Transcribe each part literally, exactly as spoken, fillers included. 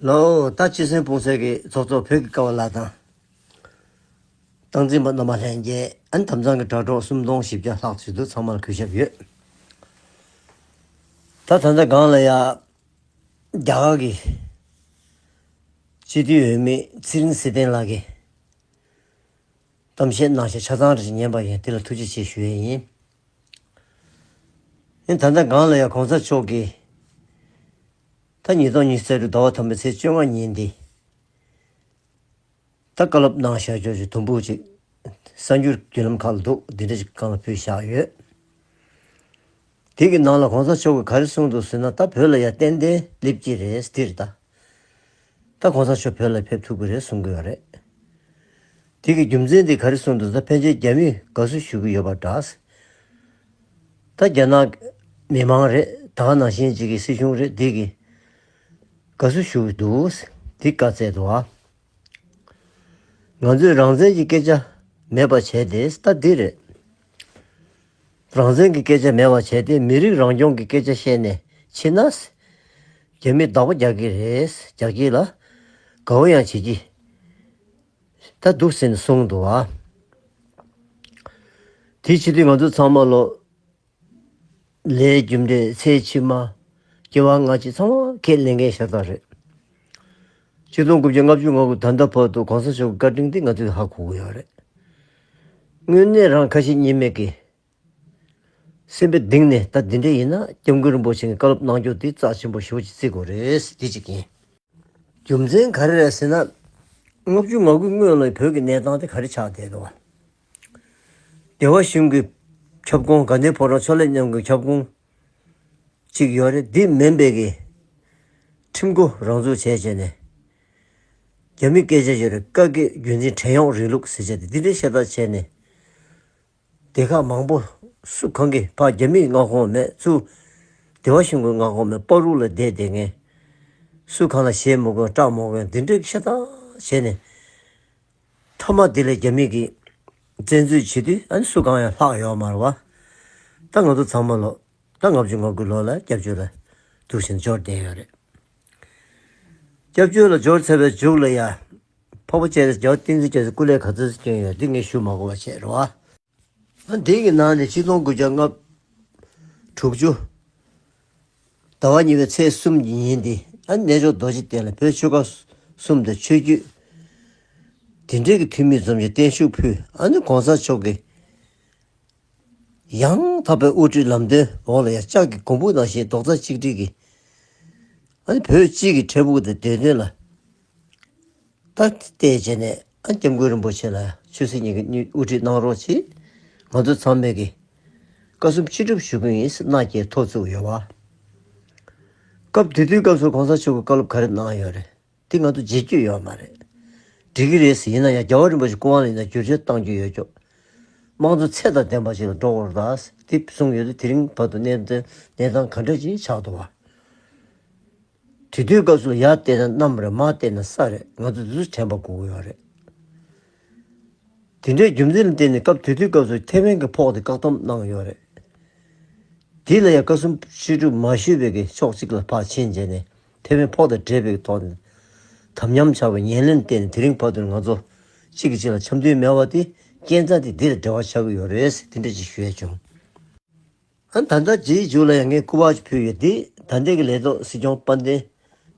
ལོ། ད་སྤྱི་སེམས་སྤུངས་ཚད་ཀྱི་ཚོགས་གཙོ་བོད་ཀྱི་ཀ་བ་ལགས་དང་། སྟངས་འཛིན་པ་རྣམ་པ་ལྷན་རྒྱས། ཨན་དམ་གཙང་གི་དྲ་གྲོགས་སུམ་སྟོང་བཞི་བརྒྱ་ལྷག་ཅིག་འདུག་ཚང་མར་གུས་ཞབས་ཡོད། ད་ད་ལྟ་སྒང་ལ་ཡ། རྒྱ་གར་གྱི་སྤྱི་འཐུས་འོས་མི་ཚེ་རིང་ཚེ་བརྟན་ལགས་ཀྱི་གཏམ་བཤད་གནང་བཤད་ཆ་ཚང་རེ་ཞིག་ཉན་པ་ཡིན། དེ་ལ་ཐུགས་རྗེ་ཆེ་ཞུ་ཡས་ཡིན། ཨན་ད་ལྟ་སྒང་ལ་ཡ་གོང་ས་མཆོག་གིས་ད་ཉིས་སྟོང་ཉི་ཤུ་རྩ་དྲུག་ཟླ་བ་དང་པོའི་ཚེས་བཅོ་ལྔ་ཉིན་འདི། ད་བཀའ་སློབ་གནང་བཞག་ཆོག་ཅིག་དུམ་བུ་ཅིག་གསར་འགྱུར་བརྒྱུད་ལམ་ཁག་ལ་འདུག་འདི་འདྲ་ཅིག་སྒང་ལ་ཕུལ་བཞག་ཡོད། དེ་གི་ནང་ལ་གོང་ས་མཆོག་གིས་ག་རེ་གསུངས་འདུག་ཟེར་ན། ད་བོད་ལ་ཡ་ཏན་ཏན་སླེབས་ཀྱི་རེད་འདིར་ད། ད་གོང་ས་མཆོག་བོད་ལ་ཕེབས་ཐུབ་ཀྱི་རེད་གསུང་གི་ཡོད་རེད། དེ་གི་རྒྱུ་མཚན་དེ་ག་རེ་གསུངས་འདུག་ད་ཕན་ཆད་རྒྱ་མིས་དགའ་བསུ་ཞུ་གི་ཡོད་པ་འདྲ། ད་རྒྱ་ནག་མི་མང་རེད། ད་ག་ནང་བཞིན་ཅིག་གི་སྲིད་གཞུང་རེད། འདི་གི་དགའ་བསུ་ཞུ་གི་འདུག་འདི་བཀའ་སྩལ་འདུག་ཨ། ང་ཚོས་རང་བཙན་གྱི་སྐད་ཆ་མེད་པ་བྱས་ཏེ་ད་འདི་རེད། རང་བཙན་གྱི་སྐད་ཆ་མེད་པ་བྱས་ཏེ་མི་རིགས་རང་སྐྱོང་གི་སྐད་ཆ་བཤད་ནས་ཕྱིན་ན། རྒྱ་མིས་བདག་པོ་རྒྱག་གི་རེད། རྒྱག་གི་ལ་དགའ་བོ་ཡང་བྱེད་ཀྱི་ད་འདུག་ཟེར་ནས་གསུངས་འདུག་ཨ། དེ་བྱེད་དུས་ང་ཚོ་ཚང་མ་ལོ། ལས་རྒྱུ་འབྲས་ཚེ་ཕྱི་མ། སྐྱེ་བ་སྔ་ཕྱི་ཚང་མ་ཁས་ལེན་མཁན་ཤ་སྟག་རེད། ཆིག་སྟོང་དགུ་བརྒྱ་ལྔ་བཅུ་ང་དགུ་ད་ལྟ་བར་དུ་གོང་ས་མཆོག་གི་བཀའ་དྲིན་འདི་ང་ཚོས་ཧ་གོ་གི་ཡོད་རེད། དངོས་གནས་རང་ཁ་ཞེ་གཉིས་མེད་ཀྱི་སེམས་པའི་གཏིང་ནས་ད་འདི་འདྲ་ཡིན་ན་སྐྱབས་མགོན་རིན་པོ་ཆེ་གི་བཀའ་སློབ་གནང་རྒྱུ་འདི་རྩ་ཆེན་པོ་ཞེ་པོ་ཅིག་བརྩི་དགོས་རེད། འདི་གཅིག་ཡིན། རྒྱུ་མཚན་ག་རེ་རེད་ཟེར་ན། ལྔ་བཅུ་ང་དགུའི་སྔོན་ལ་བོད་ཀྱི་གནས་སྟངས་དེ་ག་རེ་ཆགས་བསྡད་འདུག་བ། བདེ་བ་གཞུང་གི་ཁྱབ་ཁོངས། དགའ་ལྡན་ཕོ་བྲང་ཕྱོགས་ལས་མཉམ་གྱི་ཁྱབ་ཁོངས་གཅིག་ཡོད་རེད། འདི་མིན་པའི་གི་ཁྲིམས་སྒོ་རང་འཛུགས་བྱས་བྱས་ནས། རྒྱ་མི་སྐད་ཆ་ཡོད་རེད། བཀའ་བརྒྱུད་རྒྱུན་འཛིན་བྲན་གཡོག་རིང་ལུགས་ཟེར་བྱས་ཏེ་འདི་འདྲའི་བཤད་སྟངས་བྱས་ནས། སྡེ་ཁག་མང་པོ་སུ་གང་གིས་ཕར་རྒྱ་མིའི་མངའ་ཁོངས་མེད། སུ་བདེ་བ་གཞུང་གི་མངའ་ཁོངས་མེད། བར་རུ་ལ་བསྡད་བསྡད་མཁན། སུ་གང་ལ་ཞེད་མ་དགོས་སྐྲག་མ་དགོས་འདི་འདྲའི་བཤད་སྟངས་བྱས་ནས། མཐའ་མ་དེ་ལས་རྒྱ་མི་གིས་བཙན་འཛུལ་བྱེད་དུས་ཨ་ནི་སུ་གང་ཡང་ལྷག་ཡོད་མ་རེད་བ། ད་ང་ཚོ་ཚང་མ་ལོ་ད་ལྔ་བཅུ་ང་དགུ་ལོ་ལ་སྐྱབས་བཅོལ་ལ་འདུག་བཞིན་འབྱོར་བསྡད་ཡོད་རེད། སྐྱབས་བཅོལ་ལ་འབྱོར་ཚར་བའི་མཇུག་ལ་ཡ། འཕགས་པ་སྤྱན་རས་རྒྱལ་བ་བསྟན་འཛིན་རྒྱ་མཚོས་སྐུ་ལས་ག་ཚོད་སྐྱོན་ཡོད་འདི་ངས་ཞུ་མ་དགོས་པ་བྱས་རེད་བ། ཨ་འདི་གི་ནང་ནས་ཆིག་སྟོང་དགུ་བརྒྱ་ལྔ་དྲུག་ཅུ་ཟླ་བ་གཉིས་པའི་ཚེས་གསུམ་གྱི་ཉིན་འདི་ཨ་རྣལ་འབྱོར་རྡོ་རྗེ་གདན་ལ་བོད་ཆོལ་ཁ་གསུམ་དང་ཆོས་བརྒྱུད་དེ་འབྲེལ་གྱི་འཐུས་མི་འཛོམས་ཀྱིས་བརྟན་བཞུགས་ཕུལ། ཨ་ནི་གོང་ས་མཆོག་གི་ཡང་དག་པའི་དབུ་ཁྲིད་ལམ་སྟོན་འོག་ལ་ཡང་ལྕགས་ཀྱི་གོང་བུ་ནང་བཞིན་རྡོག་རྩ་གཅིག་སྒྲིལ་གྱིས་ཨ་ནི་བོད་སྤྱི་གི་འཕྲལ་ཕུགས་དང་བདེ་དོན་ལ། ད་བལྟས་བྱས་ནས་ཨ་སྐྱབས་མགོན་རིན་པོ་ཆེ་ལ་ཆོས་སྲིད་གཉིས་ཀྱི་དབུ་ཁྲིད་གནང་རོགས་གྱིས། ང་ཚོ་ཚང་མས་ཀྱི་བཀའ་གསུང་ཅི་སྒྲུབ་ཞུ་གི་ཡིན་ཟེར་མནའ་སྐྱེལ་ཐོ་བཙུགས་ཡོད་བ། སྐབས་དེ་དུས་སྐབས་སུ་གོང་ས་མཆོག་གི་བཀའ་སློབ་ག་རེ་གནང་ཡོད་རེད། དེ་ང་ཚོ་བརྗེད་རྒྱུ་ཡོད་མ་རེད། འགྲིག་གི་རེད་ཟེར། ཡིན་ན་ཡང་རྒྱལ་བ་རིན་པོ་ཆེ་སྐུ་དབང་ལ་ཡིན་ན་བསྒྱུར་བཅོས་གཏང་རྒྱུ་ཡོད་ཀྱོག་དམངས་གཙོ་ཚད་དང་ལྡན་པ་ཞིག་ལ་འགྲོ་དགོས་རེད་ད་དེ་གསུངས་ཡོད་དུས་དེ་རིང་བར་དུ་གནས་གནས་སྟངས་ག་འདྲ་ཅིག་ཆགས་འདུག་བ། དེ་དུས་སྐབས་སུ་ཡར་བལྟས་ན་གནམ་རེད། མར་བལྟས་ན་ས་རེད། ང་ཚོ་དེ་ཚོ་དྲན་པ་དགོས་ཀྱི་ཡོད་རེད། དེ་འདྲའི་རྒྱུ་མཚན་ལ་བརྟེན་ནས་སྐབས་དེ་དུས་སྐབས་སུ་ཐེ་ཝན་གྱི་ཕོགས་དེ་བཀག་སྡོམ་གནང་ཡོད་རེད། དེ་ལ་ཡང་བཀའ་གསུང་ཅི་སྒྲུབ་མ་ཞུས་པའི་གི་ཕྱོགས་གཅིག་ལ་ཕར་ཕྱིན་བྱས་ནས་ཐེ་ཝན་ཕོགས་དང་འབྲེལ་བའི་ཐོག་ནས་དམ་ཉམས་ཆག་པའི་ཉེར་ལེན་བརྟེན་ནས་དེ་རིང་བར་དུ་ང་ཚོ་གཅིག་གིས་གཅིག་ལ་འཆམ་མཐུན་མེད་པ་དེ་རྐྱེན་རྩ་དེ་འདི་ལ་འབྲེལ་བ་ཆགས་ཀྱི་ཡོད་རེད་ཟེར་དེ་འདྲ་ཅིག་ཞུ་ཡས་བྱུང་། ཨ་ད་ལྟ་རྗེས་མཇུག་ལ་ཡང་ངས་སྐུ་པར་ཅིག་ཕུལ་ཡོད། འདི་ད་ལྟའི་གི་ལས་ཐོག་སྲིད་སྐྱོང་དཔལ་ལྡན་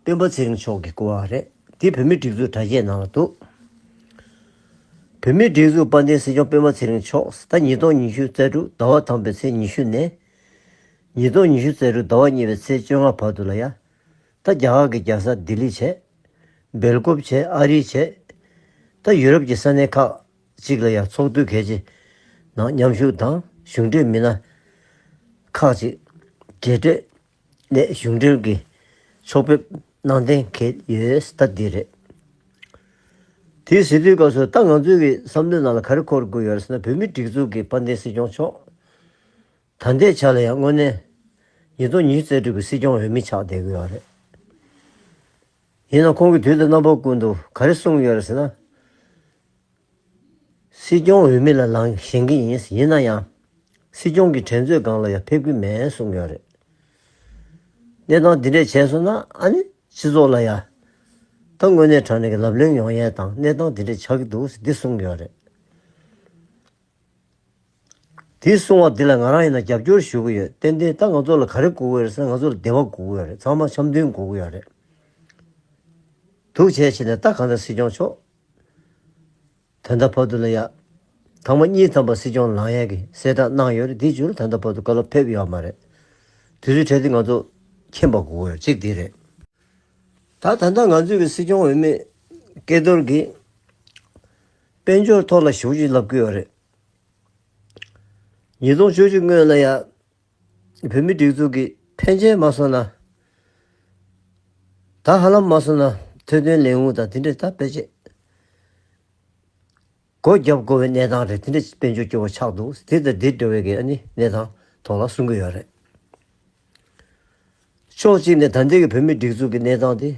སྤེན་པ་ཚེ་རིང་མཆོག་གི་སྐུ་པར་རེད། འདི་བོད་མིའི་སྒྲིག་འཛུགས་དྲ་རྒྱའི་ནང་ལ་འདུག་བོད་མིའི་སྒྲིག་འཛུགས་དཔལ་ལྡན་སྲིད་སྐྱོང་སྤེན་པ་ཚེ་རིང་མཆོག་ད་ཉིས་སྟོང་ཉི་ཤུ་རྩ་དྲུག་ཟླ་བ་དང་པོའི་ཚེས་ཉི་ཤུ་ནས་ཉིས་སྟོང་ཉི་ཤུ་རྩ་དྲུག་ཟླ་བ་གཉིས་པའི་ཚེས་བཅོ་ལྔ་བར་དུ་ལ་ཡ། ད་རྒྱ་གར་གྱི་རྒྱལ་ས་ལྡི་ལི་བྱས། སྦེལ་ཀོབ་བྱས། ཨ་རི་བྱས། ད་ཡུ་རོབ་ཀྱི་ས་གནས་ཁག་ཅིག་ལ་ཡང་ཚོགས་འདུ་གལ་ཆེ་ནང་མཉམ་ཞུགས་དང་གཞུང་འབྲེལ་མི་སྣ་ཁག་ཅིག་རྒྱལ་སྤྱིའི་གཞུང་འབྲེལ་གྱི་ཕྱོགས་ཕེབས་གནང་གཏན་འཁེལ་ཡོད། ད་འདི་རེད། དེ་ཟེར་དུས་སྐབས་སུ་ད་ང་ཚོའི་གི་བསམ་བློའི་ནང་ལ་ག་རེ་འཁོར་དགོས་ཡོད་རེད་ཟེར་ན། བོད་མིའི་སྒྲིག་འཛུགས་ཀྱི་དཔལ་ལྡན་སྲིད་སྐྱོང་མཆོག་ད་ལྟའི་ཆ་ལ་ཡང་དངོས་གནས་ཉིས་སྟོང་ཉི་ཤུ་རྩ་དྲུག་གི་སྲིད་སྐྱོང་འོས་མི་ཆགས་བསྡད་ཀྱི་ཡོད་རེད། ཡིན་ན་ཁོང་གིས་དུས་དང་རྣམ་པ་ཀུན་ཏུ་ག་རེ་གསུངས་ཡོད་རེད་ཟེར་ན། སྲིད་སྐྱོང་འོས་མི་ལ་ལངས་བཞེངས་ཀྱི་ཡིན། ཡིན་ན་ཡང་སྲིད་སྐྱོང་གི་དྲན་གསོའི་སྒང་ལ་ཡང་ཕེབས་ཀྱི་མེད་གསུངས་ཡོད་རེད། གནས་སྟངས་འདི་འདྲས་བྱས་སོང་ན་ཨ་ནི་སྤྱི་ཚོགས་ལ་ཡང་ ད་དངོས་གནས་དྲང་གནས་ཀྱི་ལབ་གླེང་ཡོང་ཡས་དང་གནས་སྟངས་འདི་འདྲ་ཆགས་ཀྱི་འདུག་ཟེར་འདི་གསུང་གི་ཡོད་རེད། དེ་གསུང་བ་འདི་ལ་ང་རང་ཡིན་ན་རྒྱབ་སྐྱོར་ཞུ་གི་ཡོད། ཏན་ཏན་ད་ང་ཚོ་ལ་ག་རེ་དགོས་ཀྱི་ཡོད་རེད་ཟེར་ན། ང་ཚོ་ལ་བདེ་བ་དགོས་ཀྱི་ཡོད་རེད། ཚང་མ་འཆམ་མཐུན་དགོས་ཀྱི་ཡོད་རེད། འདུག་བྱས་བྱས་ནས་ད་གང་ལྟར་སྲིད་སྐྱོང་མཆོག་ད་ལྟ་བར་དུ་ལ་ཡ། ཐེངས་མ་གཉིས་ཐམ་པ་སྲིད་སྐྱོང་ལངས་ཡས་ཀྱི་གསལ་བསྒྲགས་གནང་ཡོད་རེད། དེའི་མཇུག་ལ་ད་ལྟ་བར་དུ་བཀའ་སློབ་ཕེབས་ཡོད་མ་རེད། དུས་ཚོད་འཕྲལ་དུ་ང་ཚོ་མཁྱེན་པ་དགོས་ཀྱི་ཡོད། གཅིག་དེ་རེད། ད་ད་ལྟ་ང་ཚོའི་གི་སྲིད་སྐྱོང་འོས་མི་སྐལ་རྡོར་གྱིས་དཔལ་འབྱོར་ཐོག་ལ་ཞེ་པོ་ཅིག་ལབ་ཀྱི་ཡོད་རེད། ཉིས་སྟོང་བཅུ་གཅིག་སྔོན་ལ་ཡ། བོད་མིའི་སྒྲིག་འཛུགས་ཀྱི་ཕན་ཆད་མ་སོང་ན། ད་ཧ་ལམ་མ་སོང་ན་ཐོས་དོན་ལས་འགུལ་དང་དེ་འདྲ་ད་ཕལ་ཆེར་སྒོ་བརྒྱབ་དགོས་པའི་གནས་སྟངས་རེད། དེ་འདྲ་དཔལ་འབྱོར་སྐྱོ་བོ་ཆགས་འདུག། དེ་དང་དེ་འདྲ་བའི་གི་ཨ་ནི་གནས་སྟངས་ཐོག་ལ་གསུང་གི་ཡོད་རེད། ཕྱོགས་གཅིག་ནས་ད་ལྟའི་གི་བོད་མིའི་སྒྲིག་འཛུགས་ཀྱི་གནས་སྟངས་དེ།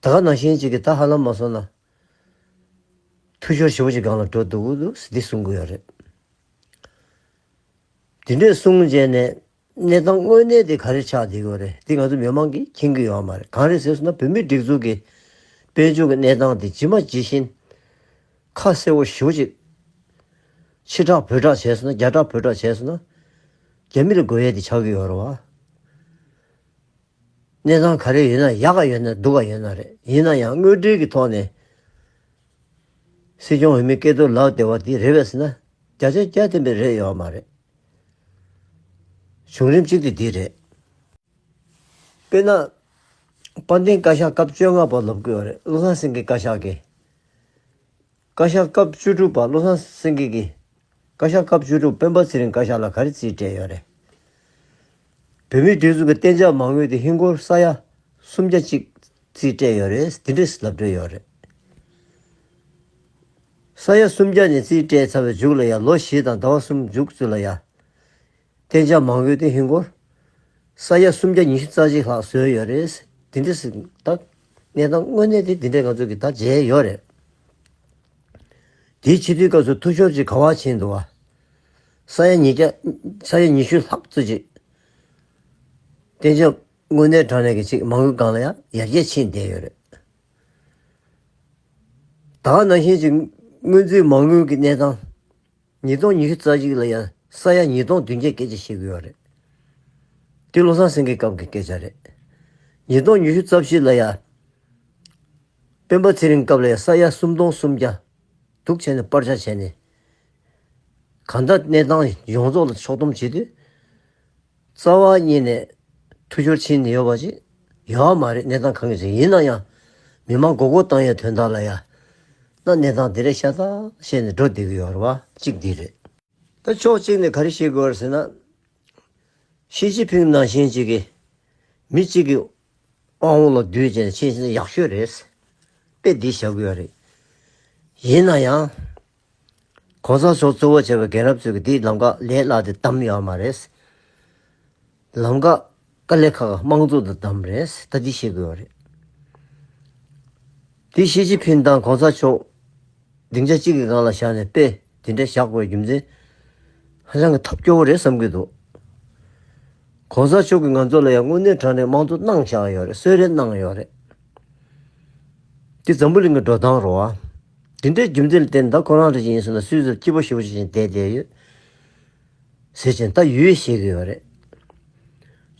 ད་ག་ནང་བཞིན་ཅིག་གི་ད་ཧ་ལམ་མ་སོང་ན། འཐུས་ཤོར་ཞེ་པོ་ཅིག་སྒང་ལ་འགྲོ་འདུག་འདུག་འདི་གསུང་གི་ཡོད་རེད། དེ་འདྲས་གསུངས་རྗེས་ནས་གནས་སྟངས་དངོས་གནས་དེ་ག་རེ་ཆགས་བསྡད་ཡོད་རེད། དེ་ང་ཚོ་མི་མང་གིས་མཁྱེན་གྱི་ཡོད་མ་རེད། གང་རེད་ཟེར་སོང་ན། བོད་མིའི་སྒྲིག་འཛུགས་ཀྱི་དཔལ་འབྱོར་གྱི་གནས་སྟངས་དེ་ཇི་མ་ཇི་བཞིན་ཁ་གསལ་པོ་ཞེ་པོ་ཅིག་ཕྱི་བསྒྲགས་བོད་བསྒྲགས་བྱས་སོང་ན། རྒྱ་བསྒྲགས་བོད་བསྒྲགས་བྱས་སོང་ན། རྒྱ་མི་ལ་དགོས་ཡས་དེ་ཆགས་ཀྱི་ཡོད་རེད་བ། གནས་སྟངས་ག་རེ་ཡོད་ན། ཡག་ག་ཡོད་ན་སྡུག་ག་ཡོད་ན་རེད། ཡིན་ན་ཡང་དངོས་འབྲེལ་གྱི་ཐོག་ནས་སྲིད་སྐྱོང་འོས་མི་སྐལ་རྡོར་ལབ་བསྡད་པ་འདི་རེད་པས་ཟེར་ན། བརྒྱ་ཆ་བརྒྱ་བདེན་པའི་རེད་ཡོད་མ་རེད། བྱུང་རིམ་གཅིག་དེ་འདི་རེད། དཔེར་ན། དཔལ་ལྡན་བཀའ་ཤག་སྐབས་བཅོ་ལྔ་པ་ལབ་དགོས་རེད། བློ་བཟང་སེང་གེ་བཀའ་ཤག་གིས། བཀའ་ཤག་སྐབས་བཅུ་དྲུག་པ་བློ་བཟང་སེང་གེ་གིས། བཀའ་ཤག་སྐབས་བཅུ་དྲུག་སྤེན་པ་ཚེ་རིང་བཀའ་ཤག་ལ་ག་རེ་རྩིས་སྤྲད་ཡོད་རེད། བོད་མིའི་སྒྲིག་འཛུགས་ཀྱི་གཏན་འཇགས་མ་དངུལ་དེ་ཧིན་སྒོར་ས་ཡ་སུམ་བརྒྱ་གཅིག་རྩིས་སྤྲད་ཡོད་རེད། དེ་འདྲས་ལབ་སྤྲད་ཡོད་རེད། ས་ཡ་སུམ་བརྒྱ་ནས་རྩིས་སྤྲད་ཚར་བའི་མཇུག་ལ་ཡ། ལོ་བཞི་དང་ཟླ་བ་གསུམ་མཇུག་ཚོད་ལ་ཡ། གཏན་འཇགས་མ་དངུལ་དེ་ཧིན་སྒོར་ས་ཡ་སུམ་བརྒྱ་ཉི་ཤུ་རྩ་གཅིག་ལྷག་བཟོས་ཡོད་རེད། དེ་འདྲ་ཞིག་ད་གནས་སྟངས་དངོས་གནས་དེ་དེ་འདྲའི་ང་ཚོ་གིས་ད་མཇལ་ཡོད་རེད། དེའི་ཕྱི་དུས་སྐབས་སུ་འཐུས་ཤོར་ཅིག་ག་པར་ཕྱིན་འདུག་བ། ས་ཡ་ཉིས་བརྒྱ། ས་ཡ་ཉི་ཤུ་ལྷག་ཙམ་ཅིག་གཏན་འཇགས་དངོས་གནས་དྲང་གནས་ཀྱི་ཅིག་མ་དངུལ་སྒང་ལ་ཡང་ཡར་རྒྱས་ཕྱིན་བསྡད་ཡོད་རེད། ད་ག་ནང་བཞིན་ཅིག་སྔོན་རྩིས་མ་དངུལ་གྱི་གནས་སྟངས། ཉིས་སྟོང་ཉི་ཤུ་རྩ་གཅིག་ལ་ཡང་ས་ཡ་ཉིས་སྟོང་བདུན་བརྒྱ་སྐད་ཆ་བཤད་ཀྱི་ཡོད་རེད། དེ་བློ་བཟང་སེང་གེའི་སྐབས་ཀྱི་སྐད་ཆ་རེད། ཉིས་སྟོང་ཉི་ཤུ་རྩ་བཞི་ལ་ཡང་སྤེན་པ་ཚེ་རིང་སྐབས་ལ་ཡང་ས་ཡ་སུམ་སྟོང་སུམ་བརྒྱ་འདུག་བྱས་ནས་སྤར་ཆ་བྱས་ནས། གང་ལྟར་གནས་སྟངས་ཡོངས་རྫོགས་ལ་ཕྱོགས་བསྡོམས་བྱེད་དུས། རྩ་བ་ཉིད་ནས་འཐུས་ཤོར་ཕྱིན་ནས་ཡོད་པ་ཅིག་ཡོད་མ་རེད། གནས་སྟངས་གང་གི་ཅིག་ཡིན་ན་ཡང་། མི་མང་མགོ་སྐོར་བཏང་ཡའི་དོན་དག་ལ་ཡང་། ད་གནས་སྟངས་འདི་རེད་ཤག་ད་བཤད་ནས་འགྲོ་བསྡད་ཀྱི་ཡོད་རེད་བ། གཅིག་འདི་རེད། ད་ཕྱོགས་གཅིག་ནས་ག་རེ་བཤད་དགོས་རེད་ཟེར་ན། ཞི་ཅིན་ཕིང་ནང་བཞིན་ཅིག་གིས་མི་གཅིག་གི་དབང་འོག་ལ་བསྡུས་བྱས་ནས་ཕྱིན་ན་ཡག་ཤོས་རེད། དཔེ་འདི་བཞག་གི་ཡོད་རེད། ཡིན་ན་ཡང་། གོང་ས་མཆོག་གཙོ་བོ་བྱས་པའི་རྒན་རབས་ཚོས་ཀྱིས་འདི་ལམ་ཁ་ལས་སླ་དེ་བདམས་ཡོད་མ་རེད། ལམ་ཁ་དཀའ་ལས་ཁག་དམངས་གཙོ་དང་བདམས་རེད། ད་འདི་ཤེས་དགོས་པ་རེད། འདི་ཞི་ཅིན་ཕིང་དང་གོང་ས་མཆོག་སྡིངས་ཆ་གཅིག་གི་སྒང་ལ་བཞག་ནས་དཔེ་འདི་འདྲ་བཞག་དགོས་པའི་རྒྱུ་མཚན་ཧ་ཅང་གི་ཐབས་སྐྱོ་བོ་རེད་བསམ་གྱི་འདུག། གོང་ས་མཆོག་གིས་ང་ཚོ་ལ་ཡང་དངོས་གནས་དྲང་གནས་དམངས་གཙོ་གནང་བཞག་ཡོད་རེད། གསོལ་རས་གནང་ཡོད་རེད། འདི་འཛམ་བུ་གླིང་གི་འགྲོ་སྟངས་རེད་བ། འདི་འདྲའི་རྒྱུ་མཚན་ལ་བརྟེན་ད་ཁོ་རང་རེ་ཞིག་ཡིན་སོང་ན་སུད་སིར་སྐྱིད་པོ་ཞེ་པོ་ཞིག་བསྡད་བསྡད་ཡོད། ཟེར་བྱས་ད་ཡུལ་ཤེས་ཀྱི་ཡོད་རེད།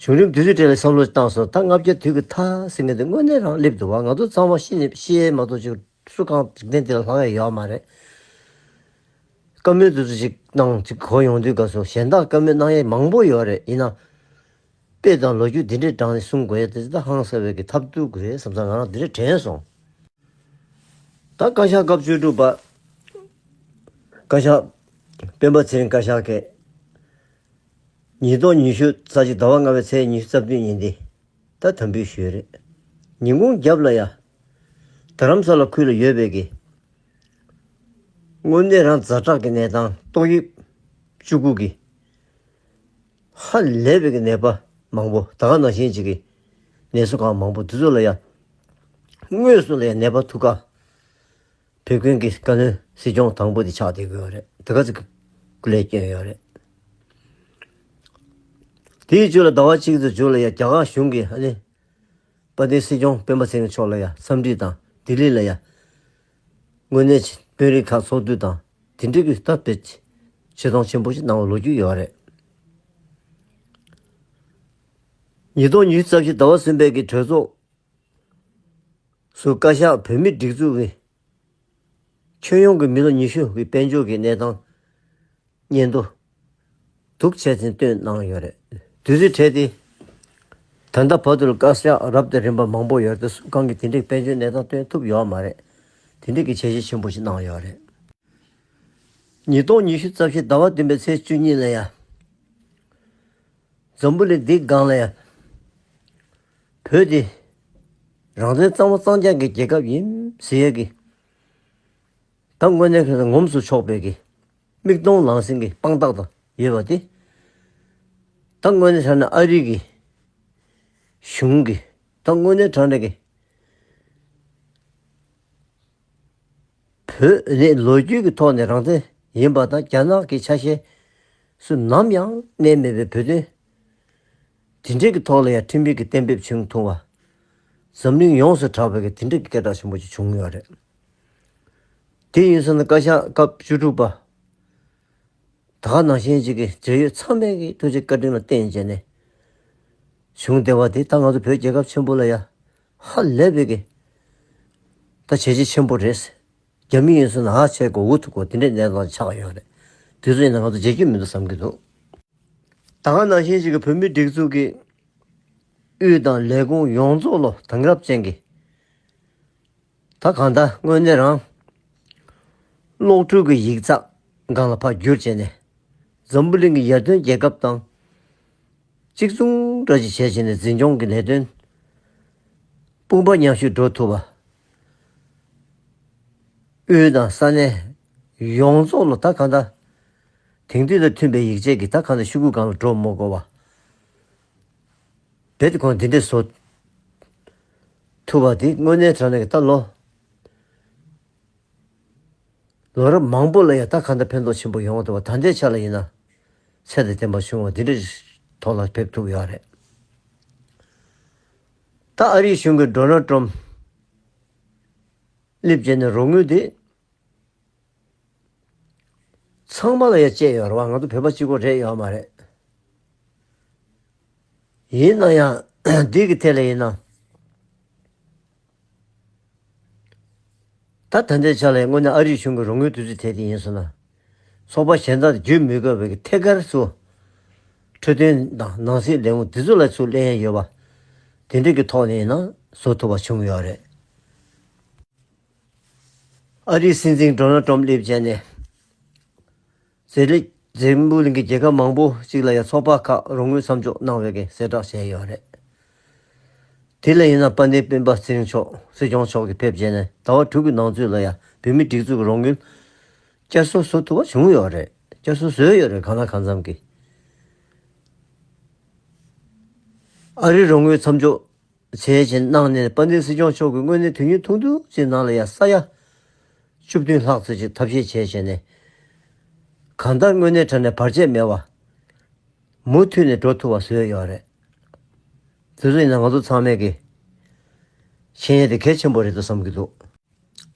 བྱུང་རིམ་དུས་ཚོད་དེ་ལ་བསམ་བློ་བཏང་སོང་། ད་ལྔ་བརྒྱ་དུས་ཀྱི་མཐའ་ཟེར་མཁན་དེ་དངོས་གནས་རང་སླེབས་འདུག་བ། ང་ཚོ་ཚང་མ་ཤི་ནས་ཤི་ཡས་མ་གཏོགས་ཅིག་སུ་གང་འཇིག་རྟེན་འདི་ལ་ལྷག་ཡས་ཡོད་མ་རེད། བཀའ་མོལ་དེ་ཚོ་ཅིག་གནང་ཅིག་གོ་ཡོང་དུས་སྐབས་སུ་གཞན་དག་བཀའ་མོལ་གནང་ཡས་མང་པོ་ཡོད་རེད། ཡིན་ན། དཔེ་དང་ལོ་རྒྱུས་འདི་འདྲའི་དྲངས་ནས་གསུང་དགོས་ཡས་དེ་ད་ཧང་སངས་པའི་གི་ཐབས་སྡུག་གི་རེད་བསམ་ཙང་ང་རང་འདི་འདྲ་དྲན་སོང་། ད་བཀའ་ཤག་སྐབས་བཅུ་དྲུག་པ། བཀའ་ཤག་སྤེན་པ་ཚེ་རིང་བཀའ་ཤག་གིས། ཉིས་སྟོང་ཉི་ཤུ་རྩ་གཅིག་ཟླ་བ་ལྔ་པའི་ཚེས་ཉི་ཤུ་རྩ་བདུན་ཉིན་འདི། ད་དམ་འབུལ་ཞུས་རེད། ཉིན་གུང་རྒྱབ་ལ་ཡ། རྡ་རམ་ས་ལ་ཁུལ་ལ་ཡོད་པའི་གི། དངོས་གནས་རང་ཛ་དྲག་གི་གནས་སྟངས་ཏོག་དབྱིབས་བཅུ་དགུ་གི། ཧ་ལས་པའི་གི་ནད་པ་མང་པོ། ད་ག་ནང་བཞིན་ཅིག་གི་ནད་གསོ་ཁང་མང་པོ་འདི་ཚོ་ལ་ཡ། དངོས་སུ་ལ་ཡ་ནད་པ་ཐུག་ག། བོད་ཁུལ་གྱི་བཀའ་བློན་སྲིད་སྐྱོང་དང་པོ་དེ་ཆགས་བསྡད་ཀྱི་ཡོད་རེད། དེ་ག་ཚོད་སྐུ་ལས་བསྐྱོན་ཡོད་རེད། དེའི་མཇུག་ལ་ཟླ་བ་གཅིག་ཙམ་མཇུག་ལ་ཡ་རྒྱ་གར་གཞུང་གིས་ཨ་ནི། དཔལ་ལྡན་སྲིད་སྐྱོང་སྤེན་པ་ཚེ་རིང་མཆོག་ལ་ཡང་འཚམས་འདྲི་དང་ལྡི་ལི་ལ་ཡང་དངོས་གནས་དཔོན་རིགས་ཁག་ཚོགས་འདུ་དང་དེ་འདྲའི་གི་སྟབས་བདེ་ཆེ་མཐོང་ཆེན་པོ་ཞིག་གནང་བ་ལོ་རྒྱུས་ཡོད་རེད། ཉིས་སྟོང་ཉི་ཤུ་རྩ་བཞི་ཟླ་བ་གསུམ་པའི་གི་གྲོས་ཚོགས་སུ་བཀའ་ཤག་བོད་མིའི་སྒྲིག་འཛུགས་ཀྱི་ཁྱོན་ཡོངས་ཀྱི་མི་ལོ་ཉི་ཤུ་གི་དཔལ་འབྱོར་གྱི་གནས་སྟངས་སྙན་ཐོ་སྡུག་ཆེ་ཙམ་བཏོན་གནང་ཡོད་རེད། དུས་ཚོད་འཕྲལ་ཏེ་ད་ལྟ་བར་དུ་ལ་བཀའ་ཤག་རབ་དང་རིམ་པ་མང་པོ་ཡོད་རེད་དེ་སུ་གང་གིས་དེ་འདྲའི་དཔལ་འབྱོར་གནས་སྟངས་སྟོན་ཐུབ་ཡོད་མ་རེད། དེ་འདྲའི་གི་བྱས་རྗེས་ཆེན་པོ་ཞིག་གནང་ཡོད་རེད། ཉིས་སྟོང་ཉི་ཤུ་རྩ་བཞི་ཟླ་བ་བདུན་པའི་ཚེས་བཅུ་གཉིས་ལ་ཡ། འཛམ་བུ་གླིང་འདིའི་སྒང་ལ་ཡ། བོད་དེ་རང་བཙན་གཙང་མ་གཙང་རྐྱང་གི་རྒྱལ་ཁབ་ཡིན་ཟེར་ཡས་ཀྱི་ད་དངོས་གནས་ཁྱོད་ཚོ་ངོམས་སུ་ཆོག་པའི་གི་མིག་མཐོང་ལག་ཟིན་གྱི་དཔང་རྟགས་དང་ཡོད་པ་དེ། ད་དངོས་གནས་ཐ་ན་ཨ་རི་གི་གཞུང་གི་ད་དངོས་གནས་དྲང་གནས་ཀྱི་བོད་ནི་ལོ་རྒྱུས་ཀྱི་ཐོག་ནས་རང་བཙན་ཡིན་པ་དང་རྒྱ་ནག་གི་ཆ་ཤས་སུ་ནམ་ཡང་གནས་མེད་པའི་བོད་དོན་དེ་འདྲས་ཀྱི་ཐོག་ལ་ཡང་ཁྲིམས་ཡིག་གི་གཏན་འབེབས་བྱུང་ཐུབ་པ། འཛམ་གླིང་ཡོངས་སུ་གྲགས་པའི་གི་དེ་འདྲས་ཀྱི་སྐད་གྲགས་ཆེན་པོ་ཅིག་བྱུང་ཡོད་རེད། དེ་ཡིན་ཟེར་ན་བཀའ་ཤག་སྐབས་བཅུ་དྲུག་པ། ད་ག་ནང་བཞིན་ཅིག་གི་འབྲེལ་ཡོད་ཚང་མས་ཀྱི་ཐུགས་རྗེ་བཀའ་དྲིན་ལ་བརྟེན་བྱས་ནས་བྱུང་བསྡད་པ་དེ་ད་ང་ཚོ་བོད་རྒྱལ་ཁབ་ཆེན་པོ་ལ་ཡ་ཧ་ལས་པའི་གི་ད་བྱས་རྗེས་ཆེན་པོ་རེད། རྒྱ་མི་ཡིན་སོང་ན་ཧ་ཆེ་གོ་འུ་ཐུག་གོ་དེ་འདྲའི་གནས་སྟངས་ཆགས་ཡོད་རེད། དེ་ཚོ་ཡིན་ན་ང་ཚོ་བརྗེད་རྒྱུ་མི་འདུག་བསམ་གྱི་འདུག་ད་ག་ནང་བཞིན་ཅིག་གི་བོད་མིའི་སྒྲིག་འཛུགས་ཀྱི་དབུས་དང་ལས་ཁུངས་ཡོངས་རྫོགས་ལ་དེང་རབས་ཅན་གྱི་ད་གང་ལྟར་དངོས་གནས་རང་གློག་འཕྲུལ་གྱི་ཡིག་ཚགས་སྒང་ལ་ཕར་བསྒྱུར་བྱས་ནས་འཛམ་བུ་གླིང་གི་ཡར་ཐོན་རྒྱལ་ཁབ་དང་གཅིག་མཚུངས་འདྲ་ཞིག་བྱས་བྱས་ནས་འཛིན་སྐྱོང་གི་ལས་དོན་དཔུང་པ་མཉམ་གཤིབ་འགྲོ་ཐུབ་པ། དབུས་དང་ས་གནས་ཡོངས་རྫོགས་ལ་ད་གང་ལྟར་དེང་དུས་དང་མཐུན་པའི་ཡིག་ཆས་ཀྱི་ད་གང་ལྟར་ཤོག་གུ་སྒང་ལ་འགྲོ་མི་དགོས་པ། རྦད་དེ་ཁོང་འདི་འདྲས་བཟོ་ཐུབ་པ་དེ་དངོས་གནས་དྲང་གནས་ཀྱི་ད་ལོ་ལོ་རབས་མང་པོ་ལ་ཡང་ད་གང་ལྟར་ཕན་ཐོགས་ཆེན་པོ་ཡོང་བ་དང་ད་ལྟའི་ཆ་ལ་ཡིན་ན་ཚད་དང་ལྡན་པ་བྱུང་བ་འདི་འདྲས་ཐོག་ལ་ཕེབས་ཐུབ་ཡོད་རེད། ད་ཨ་རིའི་གཞུང་གིས་ཌོ་ནལ་ཊམ་སླེབས་བྱས་ནས་རོགས་དངུལ་དེ། ཚང་མ་ལ་ཡང་བཅད་ཡོད་རེད་བ། ང་ཚོ་བོད་པ་གཅིག་པོ་རེད་ཡོད་མ་རེད། ཡིན་ན་ཡང་འདི་གི་ཐད་ལ་ཡིན་ན། ད་ད་ལྟའི་ཆ་ལ་ཡང་དངོས་གནས་ཨ་རིའི་གཞུང་གི་རོགས་དངུལ་དུས་ཚོད་དེ་དེ་ཡིན་སོང་ན། ཚོགས་པ་གཞན་དག་བརྒྱུད་མི་དགོས་པའི་ཐད་ཀར་ཚུར་འཕྲོད་བསྟེན་དང་ནང་སྲིད་ལས་ཁུངས་དེ་ཚོ་ལ་ཚུར་སླེབས་ཡ་ཡོད་པ། དེ་འདྲ་གི་ཐོག་ནས་ཡིན་ན་བཟོ་ཐུབ་པ་བྱུང་ཡོད་རེད། ཨ་རིའི་སྲིད་འཛིན་ཌོ་ནལ་ཊམ་སླེབས་བྱས་ནས། ཟེར་ལེ་འཛམ་བུ་གླིང་གི་རྒྱལ་ཁབ་མང་པོ་ཅིག་ལ་ཡང་ཚོགས་པ་ཁག་རོགས་དངུལ་མཚམས་འཇོག་གནང་བའི་གི་གསལ་བསྒྲགས་བྱས་ཡོད་རེད། དེ་ལ་ཡིན་ན་དཔལ་ལྡན་སྤེན་པ་ཚེ་རིང་མཆོག་སྲིད་སྐྱོང་མཆོག་གིས་ཕེབས་བྱས་ནས་ཟླ་བ་དྲུག་གི་ནང་ཚུད་ལ་ཡང་བོད་མིའི་སྒྲིག་འཛུགས་ཀྱི་རོགས་དངུལ་བསྐྱར་གསོ་བཟོ་ཐུབ་པ་བྱུང་ཡོད་རེད། བསྐྱར་གསོ་བཟོས་ཡོད་རེད་གང་ལ་གང་འཚམ་གྱིས། ཨ་རིའི་རོགས་དངུལ་མཚམས་འཇོག་བྱས་བྱས་གནང་ནས་དཔལ་ལྡན་སྲིད་སྐྱོང་མཆོག་གིས་དངོས་གནས་དུས་ཡུན་ཐུང་ཐུང་ཅིག་ནང་ལ་ཡང་ས་ཡ་བཅུ་བདུན་ལྷག་ཙམ་ཅིག་ཐབས་ཤེས་བྱས་བྱས་ནས་གང་ལྟར་དངོས་གནས་དྲང་གནས་བར་ཆད་མེད་པ་མུ་མཐུད་ནས་འགྲོ་ཐུབ་པ་བཟོས་ཡོད་རེད། དེ་ཚོ་ཡིན་ན་ང་ཚོ་ཚང་མས་ཀྱི་ཤེས་ཡས་དེ་གལ་ཆེན་པོ་རེད་འདུག་བསམ་གྱི་འདུག་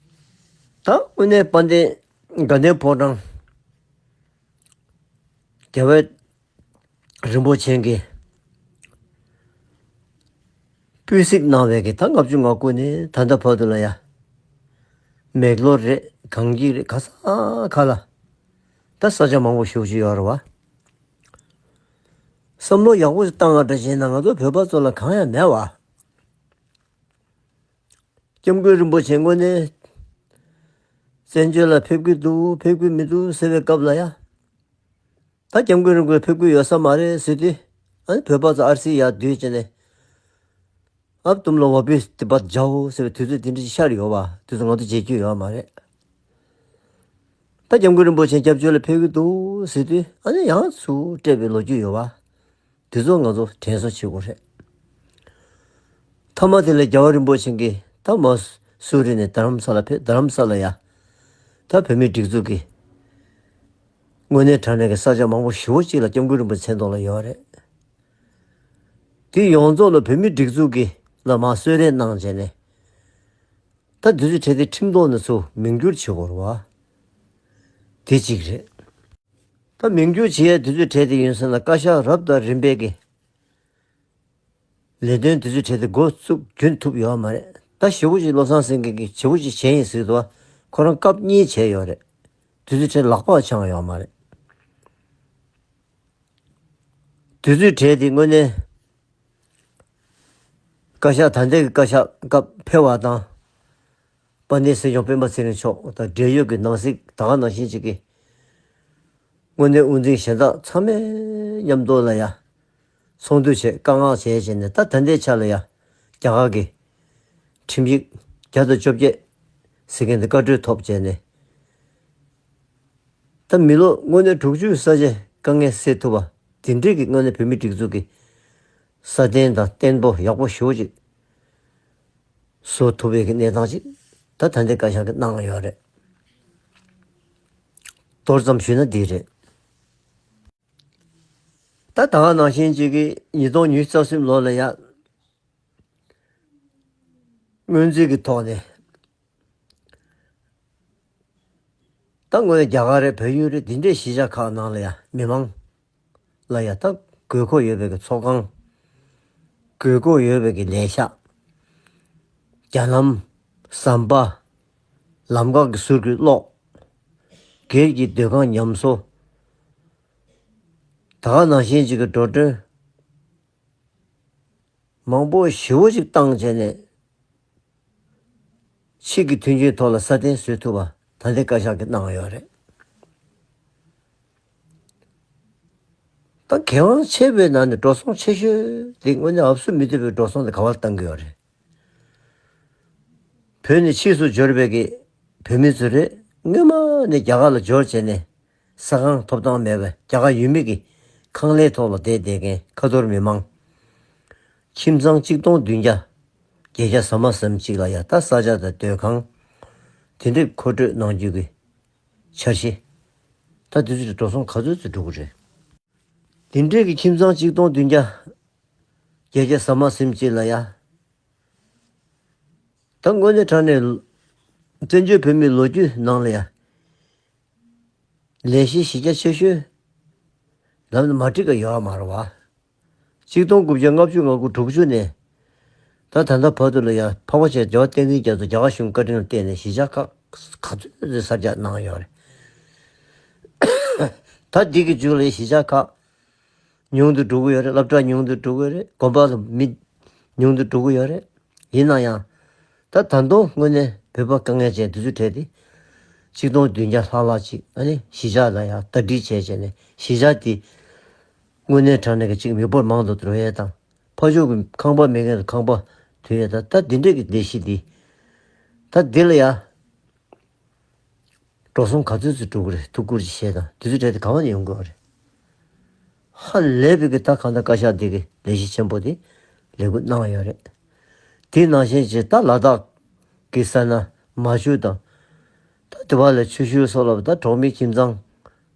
ད་དངོས་གནས་དཔལ་ལྡན་དགའ་ལྡན་ཕོ་བྲང་རྒྱལ་བའི་རིན་པོ་ཆེ་གིས་སྤུས་གཟིགས་གནང་བའི་གི་ད་ལྔ་བཅུ་ང་དགུ་ནས་ད་ལྟ་བར་དུ་ལ་ཡ། མེག་ལོར་རེད་གངས་སྐྱིད་རེད་ག་ས་ག་ལ། ད་ས་ཆ་མང་པོ་ཞེ་པོ་ཅིག་ཡོད་རེད་བ། བསམ་བློ་ཡག་པོ་ཞིག་བཏང་བ་འདྲ་བྱས་ན་ང་ཚོ་བོད་པ་ཚོ་ལ་གང་ཡང་མེད་བ། སྐྱབས་མགོན་རིན་པོ་ཆེ་དངོས་གནས་བཙན་བྱོལ་ལ་ཕེབས་ཀྱི་འདུག་ཕེབས་ཀྱི་མི་འདུག་ཟེར་བའི་སྐབས་ལ་ཡ། ད་སྐྱབས་མགོན་རིན་པོ་ཆེ་ཕེབས་ཀྱི་ཡོད་ས་མ་རེད་ཟེར་དུས། ཨ་ནི་བོད་པ་ཚོ་ཨར་སི་ཡར་བསྡུས་བྱས་ནས། ཨབ་དུམ་ལ་བ་པི་དི་པ་ཇའོ་ཟེར་བའི་དུས་ཚོད་དེ་འདྲ་ཞིག་ཤར་ཡོད་པ་དེ་ཚོ་ང་ཚོ་བརྗེད་རྒྱུ་ཡོད་མ་རེད། ད་སྐྱབས་མགོན་རིན་པོ་ཆེ་སྐྱབས་བཅོལ་ལ་ཕེབས་ཀྱི་འདུག་ཟེར་དུས་ཨ་ནི་ཡང་ཚུར་སྤྲད་པའི་ལོ་རྒྱུས་ཡོད་པ། དེ་ཚོ་ང་ཚོ་དྲན་གསོ་བྱེད་དགོས་རེད། མཐའ་མ་དེ་ལ་རྒྱལ་བ་རིན་པོ་ཆེ་གིས་ད་མ་སུ་རི་ནས་རྡ་རམ་ས་ལ་ཕེབས་རྡ་རམ་ས་ལ་ཡ། ད་བོད་མིའི་སྒྲིག་འཛུགས་ཀྱི་དངོས་གནས་དྲང་གནས་ཀྱི་ས་ཆ་མང་པོ་ཞེ་པོ་ཅིག་ལ་སྐྱབས་མགོན་རིན་པོ་ཆེ་མཚན་ཐོག་ལ་ཡོད་རེད། དེ་ཡོངས་རྫོགས་ལ་བོད་མིའི་སྒྲིག་འཛུགས་ཀྱི་ ལ་མར་གསོལ་རས་གནང་བྱས་ནས། ད་དུས་ཚོད་བྲལ་ཏེ་ཁྲིམས་ཐོག་ནས་ཚུར་མིང་བསྒྱུར་བྱེད་དགོས་རེད་བ། དེ་གཅིག་རེད། ད་མིང་བསྒྱུར་བྱེད་ཡས་དུས་ཚོད་བྲལ་ཏེ་ཡིན་ཟེར་ན། བཀའ་ཤག་རབ་དང་རིམ་པས་ཀྱི་ལས་དོན་དུས་ཚོད་བྲལ་ཏེ་འགོ་བཙུགས་རྒྱུན་ཐུབ་ཡོད་མ་རེད། ད་ཞེ་པོ་ཅིག་བློ་བཟང་སེང་གེ་གིས་ཞེ་པོ་ཅིག་བྱས་ཡིན་ཟེར་འདུག་བ། ཁོ་རང་སྐབས་གཉིས་བྱས་ཡོད་རེད། དུས་ཚོད་བྲལ་ལག་པ་འཆང་ཡོད་མ་རེད། དུས་ཚོད་བྲལ་ཏེ་དངོས་གནས་བཀའ་ཤག་ད་ལྟའི་བཀའ་ཤག་སྐབས་ཕེབས་པ་དང་། དཔལ་ལྡན་སྲིད་སྐྱོང་སྤེན་པ་ཚེ་རིང་མཆོག་དང་འབྲེལ་ཡོད་ཀྱི་ནང་སྲིད། ད་ག་ནང་བཞིན་ཅིག་གི་དངོས་གནས་དབུ་འཛིན་གཞན་དག་ཚང་མས་མཉམ་དུ་ལ་ཡ་ཚོགས་འདུ་བྱས། བཀའ་མངགས་བྱས་བྱས་ནས། ད་ད་ལྟའི་ཆ་ལ་ཡ་རྒྱ་གར་གྱི་ཁྲིམས་ཡིག་བརྒྱ་དང་བཅོ་བརྒྱད་ཟེར་མཁན་དེ་བཀའ་འཁྲོལ་ཐོབ་བྱས་ནས། ད་མི་ལོ་དངོས་གནས་དྲུག་ཅུ་ས་ཆའི་དཀའ་ངལ་སེལ་ཐུབ་པ་དེ་འདྲའི་གི་དངོས་གནས་བོད་མིའི་སྒྲིག་འཛུགས་ཀྱི་སྲ་བརྟན་དང་བརྟན་པོ་ཡག་པོ་ཞེ་པོ་ཅིག་བཟོ་ཐུབ་པའི་གི་གནས་སྟངས་ཅིག་ད་ད་ལྟའི་བཀའ་ཤག་གིས་གནང་ཡོད་རེད། མདོར་ཙམ་ཞུས་ན་འདི་རེད། ད་ད་ག་ནང་བཞིན་ཅིག་གི་ཉིས་སྟོང་ཉི་ཤུ་རྩ་གསུམ་ལོ་ལ་ཡ་སྔོན་རྩིས་ཀྱི་ཐོག་ནས། ད་དངོས་གནས་རྒྱ་གར་རེད། བལ་ཡུལ་རེད། འདི་འདྲའི་གཞིས་ཆགས་ཁག་ནང་ལ་ཡ་མི་མང་ལ་ཡ་ད་དགོས་མཁོ་ཡོད་པའི་གི་ཚོགས་ཁང་། དགོས་མཁོ་ཡོད་པའི་གི་ལས་ཤག། རྒྱ་ལམ། ཟམ་པ། ལམ་ཁ་གི་ཟུར་གྱི་གློག། སྒེར་གྱི་སྡོད་ཁང་ཉམས་གསོ། ད་ག་ནང་བཞིན་ཅིག་གི་འགྲོ་གྲོན་མང་པོ་ཞེ་པོ་ཅིག་བཏང་བྱས་ནས། ཕྱིའི་གི་མཐུན་རྐྱེན་ཐོག་ལ་སྲ་བརྟན་བཟོ་ཐུབ་པ་ད་ལྟའི་བཀའ་ཤག་གིས་གནང་ཡོད་རེད། ད་གལ་འགངས་ཆེ་བའི་ནང་ནས་འགྲོ་སོང་ཆེ་ཤོས་དེ་དངོས་གནས་ཨབ་སུ་མི་ཐུབ་པའི་འགྲོ་སོང་དེ་ག་པར་བཏང་གི་ཡོད་རེད། བོད་ནས་ཕྱིས་སུ་འབྱོར་བའི་གི་བོད་མི་ཚོ་རེད། སྔོན་མ་ནས་རྒྱ་གར་ལ་འབྱོར་བྱས་ནས་ས་ཁང་ཐོབ་ཐང་མེད་པའི་རྒྱ་གར་ཡུལ་མི་གི་ཁང་གླའི་ཐོག་ལ་བསྡད་བསྡད་མཁན་ཁ་ཐོར་མི་མང་། ཁྱིམ་ཚང་གཅིག་སྟོང་བདུན་བརྒྱ་བརྒྱད་བརྒྱ་ཟ་མ་ཟིན་གཅིག་ལ་ཡ་ད་ས་ཆ་དང་སྡོད་ཁང་དེ་འདྲ་མཁོ་སྤྲོད་གནང་རྒྱུ་གི་འཆར་གཞི། ད་དེ་ཚོ་འགྲོ་སོང་ག་ཚོད་ཚོད་འགྲོ་གི་རེད། དེ་འདྲའི་གི་ཁྱིམ་ཚང་གཅིག་སྟོང་བདུན་བརྒྱ་བརྒྱད་བརྒྱ་ཟ་མ་ཟིན་གཅིག་ལ་ཡ། ད་དངོས་གནས་དྲང་གནས་བཙན་བྱོལ་བོད་མིའི་ལོ་རྒྱུས་ནང་ལ་ཡ། ལས་གཞི་གཞི་རྒྱ་ཆེ་ཤོས་ལབ་ན་མ་འགྲིག་ག་ཡོད་མ་རེད་བ། གཅིག་སྟོང་དགུ་བརྒྱ་ལྔ་བཅུ་ང་དགུ་དྲུག་ཅུ་ནས་ད་ད་ལྟ་བར་དུ་ལ་ཡ་འཕགས་པ་སྤྱན་རས་གཟིགས་རྒྱ་མཚོ་རྒྱ་གར་གཞུང་བཀའ་དྲིན་ལ་བརྟེན་ནས་གཞིས་ཆགས་ཁག་ག་ཚོད་ཚོད་གསར་རྒྱག་གནང་ཡོད་རེད། ད་འདི་གི་མཇུག་ལ་གཞིས་ཆགས་ཁག་ཉུང་དུ་འགྲོ་གི་ཡོད་རེད། སློབ་གྲྭ་ཉུང་དུ་འགྲོ་གི་ཡོད་རེད། དགོན་པ་ལ་མི་ཉུང་དུ་འགྲོ་གི་ཡོད་རེད། ཡིན་ན་ཡང་། ད་ད་དུང་དངོས་གནས་བོད་པ་དཀའ་ངལ་ཅན་དེ་ཚོའི་གྲས་དེ། ཆིག་སྟོང་བདུན་བརྒྱ་ལྷག་ལྷག་ཅིག་ཨ་ནི་གཞིས་ཆགས་ལ་ཡང་ཟླ་སྒྲིལ་བྱས་བྱས་ནས་གཞིས་ཆགས་དེ། དངོས་གནས་དྲང་གནས་ཀྱི་ཅིག་མི་འབོར་མང་དུ་འགྲོ་ཡས་དང་། ཕ་ཕྱོགས་ཀྱི་ཁང་པ་མེད་མཁན་ལ་ཁང་པ་ཐོན་ཡས་དང་། ད་འདི་འདྲས་ཀྱི་ལས་གཞི་འདི། ད་འདི་ལ་ཡ། འགྲོ་སོང་ག་ཚོད་ཅིག་འགྲོ་གི་རེད། ཐུགས་ཁུར་ཅིག་བཞེས་དང་། དེ་ཚོའི་གྲས་དེ་གང་ནས་ཡོང་དགོས་རེད། ཧ་ལས་པའི་གི་ད་གང་ལྟར་བཀའ་ཤག་འདི་གི་ལས་གཞི་ཆེན་པོ་དེ་ལས་འགུལ་གནང་ཡོད་རེད། དེ་ནང་བཞིན་ཅིག་ད་ལ་དྭགས་ཀྱི་ས་ན་མ་ཆུ་དང་། ད་དེ་བ་ལ་ཆུ་ཤུར་སོགས་ལ་ད་གྲོང་མི་ཁྱིམ་ཚང་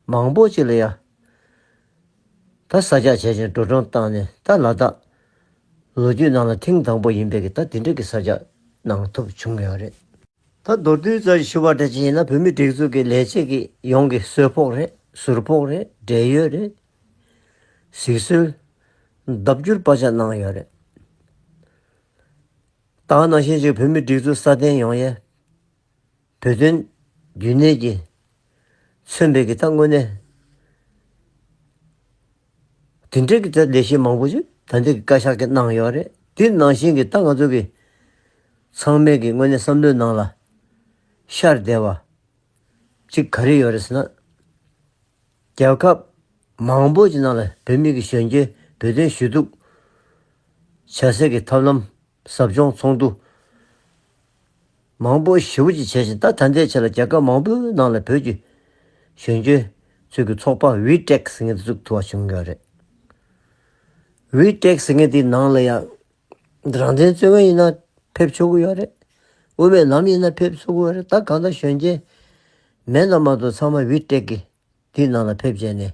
མང་པོ་ཅིག་ལ་ཡ། ད་གསར་རྒྱག་བྱས་བྱས་འགྲོ་གྲོན་བཏང་ནས། ད་ལ་དྭགས་ལོ་རྒྱུས་ནང་ལ་ཐེངས་དང་པོ་ཡིན་པའི་གི་ད་དེ་འདྲ་གི་གསར་རྒྱག་གནང་ཐུབ་བྱུང་ཡོད་རེད། ད་མདོར་བསྡུས་ཙམ་ཞུ་བ་འདྲ་ཅིག་ཡིན་ན། བོད་མིའི་སྒྲིག་འཛུགས་ཀྱི་ལས་བྱེད་ཀྱི་ཡོངས་ཀྱི་གསོལ་ཕོགས་རེད། ཟུར་ཕོགས་རེད། འབྲེལ་ཡོད་རེད། གཟིགས་གསོལ། ལྡབ་འགྱུར་པ་ཆ་གནང་ཡོད་རེད། ད་ག་ནང་བཞིན་ཅིག་བོད་མིའི་སྒྲིག་འཛུགས་སྲ་བརྟན་ཡོང་ཡས། བོད་དོན་རྒྱུན་གནས་ཀྱི་མཚོན་པའི་གི་ད་དངོས་གནས་དེ་འདྲའི་གི་ད་ལས་གཞི་མང་པོ་ཞིག་ད་འདི་གི་བཀའ་ཤག་གིས་གནང་ཡོད་རེད། དེ་ནང་བཞིན་གྱི་ད་ང་ཚོ་གི་ཚང་མའི་གི་དངོས་གནས་བསམ་བློའི་ནང་ལ་ཤར་བསྡད་པ་ཅིག་ག་རེ་ཡོད་རེད་ཟེར་ན། རྒྱལ་ཁབ་མང་པོ་ཅིག་ནང་ལ་བོད་མི་གི་གཞོན་སྐྱེས་བོད་དོན་ཞུ་གཏུག་བྱ་སའི་གི་ཐབས་ལམ་ཟབ་སྦྱོང་ཚོགས་འདུ་མང་པོ་ཞེ་པོ་ཅིག་བྱས་ཤིང་། ད་ད་ལྟའི་ཆ་ལ་རྒྱལ་ཁབ་མང་པོའི་ནང་ལ་བོད་ཀྱི་གཞོན་སྐྱེས་ཚོའི་གི་ཚོགས་པ་ཝི་ཊེག་ཟེར་མཁན་དེ་བཙུགས་ཐུབ་པ་བྱུང་ཡོད་རེད། ཝི་ཊེག་ཟེར་མཁན་དེའི་ནང་ལ་ཡང་རང་བཙན་རྩོད་མཁན་ཡིན་ན་ཕེབས་ཆོག་གི་ཡོད་རེད། དབུ་མའི་ལམ་ཡིན་ན་ཕེབས་ཆོག་གི་ཡོད་རེད། ད་གང་ལྟར་གཞོན་སྐྱེས་མེད་ན་མ་གཏོགས་ཚང་མ་ཝི་ཊེག་གི་དེའི་ནང་ལ་ཕེབས་བྱས་ནས།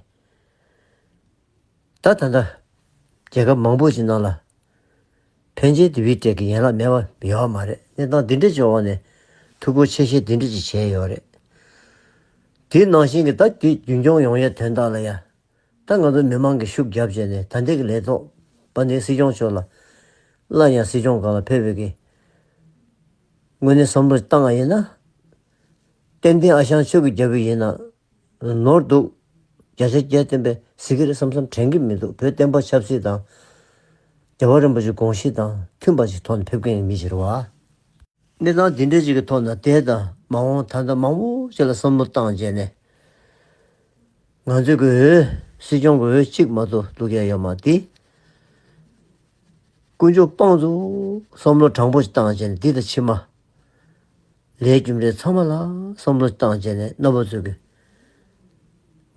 ད་ད་ལྟ་རྒྱལ་ཁབ་མང་པོ་ཞིག་ནང་ལ་ ཕན་ཆད་དེ་བི་ཏྲེ་གི་ཡན་ལག་མེད་པ་ཡོད་མ་རེད། གནས་སྟངས་འདི་འདྲ་བྱུང་བ་ནས་ཐུགས་ཁུར་ཆེ་བཞེས་འདི་འདྲ་ཅིག་བྱས་ཡོད་རེད། དེ་ནང་བཞིན་གྱི་ད་དེ་རྒྱུན་འཁྱོངས་ཡོང་ཡའི་དོན་དག་ལ་ཡ། ད་ང་ཚོ་མི་མང་གིས་ཤུགས་རྒྱབ་བྱས་ནས་ད་ལྟའི་གི་ལས་ཐོག་པ་ནི་སྲིད་སྐྱོང་མཆོག་ལ། སླར་ཡང་སྲིད་སྐྱོང་སྒང་ལ་ཕེབས་པའི་གི་དངོས་གནས་བསམ་བློ་བཏང་བ་ཡིན་ན། ཏན་ཏན་ཨ་ཞང་ཆོས་ཀྱི་རྒྱལ་པོ་ཡིན་ན་ནོར་འདུག་བརྒྱ་ཆ་བརྒྱ་བསྟན་པའི་གཟིགས་ཀྱི་རེད་བསམ་བསམ་དྲན་གྱི་མི་འདུག་བོད་བསྟན་པ་ཆབ་སྲིད་དང་། རྒྱལ་བ་རིན་པོ་ཆེའི་དགོངས་གཞི་དང་མཐུན་པ་ཞིག་ཐོག་ནས་ཕེབས་མཁན་མི་ཞིག་རེད་བ། གནས་སྟངས་འདི་འདྲ་ཞིག་གི་ཐོག་ན་དེ་དང་མ་འོངས་ད་ལྟ་མང་པོ་ཞིག་ལ་བསམ་བློ་བཏང་བྱས་ནས། ང་ཚོས་གི་འོས་སྲིད་སྐྱོང་གི་འོས་གཅིག་མ་གཏོགས་བླུག་ཡ་ཡོད་མ་དེ། དཀོན་མཆོག་དཔང་དུ་བསམ་བློ་དྲང་པོ་ཞིག་བཏང་བྱས་ནས་འདི་དང་ཕྱི་མ། ལས་རྒྱུ་འབྲས་ཚང་མ་ལ་བསམ་བློ་བཏང་བྱས་ནས་རྣམ་པ་ཚོས་ཀྱི་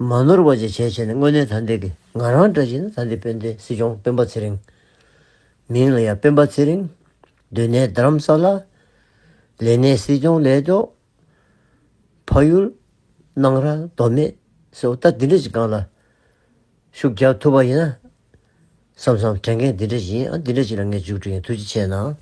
མ་ནོར་བ་ཅིག་བྱས་བྱས་ནས་དངོས་གནས་ད་ལྟའི་གི་ང་རང་འདྲ་བྱས་ན་ད་ལྟའི་དཔལ་ལྡན་སྲིད་སྐྱོང་སྤེན་པ་ཚེ་རིང་། མིང་ལ་ཡང་སྤེན་པ་ཚེ་རིང་། སྡོད་གནས་རྡ་རམ་ས་ལ། ལས་གནས་སྲིད་སྐྱོང་ལས་ཐོག་ཕ་ཡུལ་སྣང་ར་མདོ་སྨད་སོགས་ད་འདི་འདྲ་ཞིག་སྒང་ལ་ཤུགས་རྒྱག་ཐུབ་པ་ཡིན་ན་བསམ་བསམ་དྲན་མཁན་འདི་འདྲ་ཞིག་ཡིན། ཨ་འདི་འདྲ་ཞིག་ལ་ངས་མཇུག་སྒྲིལ་ཡིན། ཐུགས་རྗེ་ཆེ་གནང་།